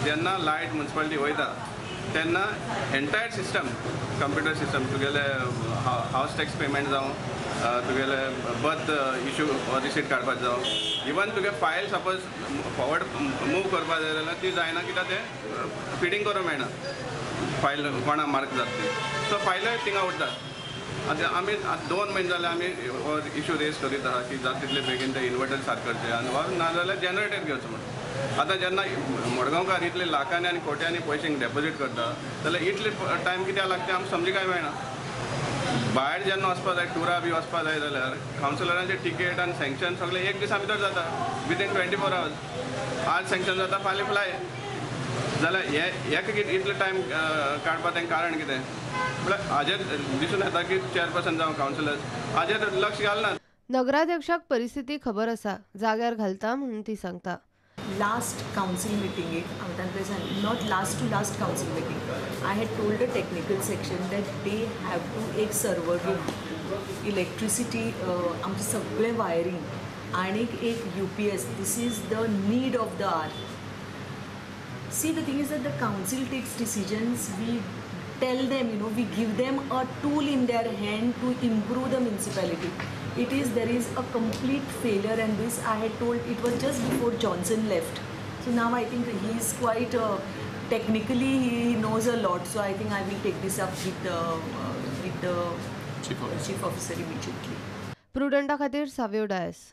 जेन्ना light municipality वयता तेन्ना एंटायर सिस्टम, कंप्युटर सिस्टम, तुगेले हावस टॅक्स पेमेंट जावं, तुगेले बर्थ इशू रिसीट काडपाक जावं, इवन तुगे फायल सपोज फॉवर्ड मूव करपाक जाय जाल्यार ती जायना, कित्याक तें फिडींग करूंक मेळना, फायल कोणा मार्क जाता ती. सो फायलय थिंगा उरता. आतां आमी 2 म्हयने जाले आमी हो इशू रेज करीत आसा की जाता तितले बेगीन ते इन्वर्टर सारके करचे आनी वा नाजाल्यार जनरेटर घेवचो म्हणून. आतां जेन्ना मडगांवकार इतले लाखांनी आनी कोट्यांनी पयशे डेपोजीट करता जाल्यार इतले टायम कित्याक लागता आमकां समजी काय मेळना. भायर जेन्ना वचपा जाय, टुरा बी वचपा जाय जाल्यार कावन्सिलरांचे टिकेट आनी सँक्शन सगळें एक दिसा भितर जाता, विदीन 24 आवर्स. आज सँक्शन जाता, फाल्यां फ्लाय. जाल्यार हे हेका कितें इतलो टायम काडपा तें कारण कितें म्हळ्यार हाजेर दिसून येता की चेअरपर्सन जावं कावन्सिलर्स हाजेर लक्ष घालना. नगराध्यक्षाक परिस्थिती खबर आसा, जाग्यार घालता म्हणून ती सांगता. लास्ट काउन्सिल मिटिंगेक हांवें तांकां सांगलें, not last to last council meeting, I had told the technical section that they have to एक सर्वर रूम, इलेक्ट्रिसिटी, आमचें सगळें वायरींग आनीक एक UPS. This is the need of the hour. See, the thing is that the council takes decisions, we tell them, you know, we give them a tool in their hand to improve the municipality. It is, there is a complete failure, and this I had told, it was just before Johnson left. So now I think he is quite, technically he knows a lot, so I think I will take this up with the Chief Officer immediately. Prudenta खातीर सावियो डायस.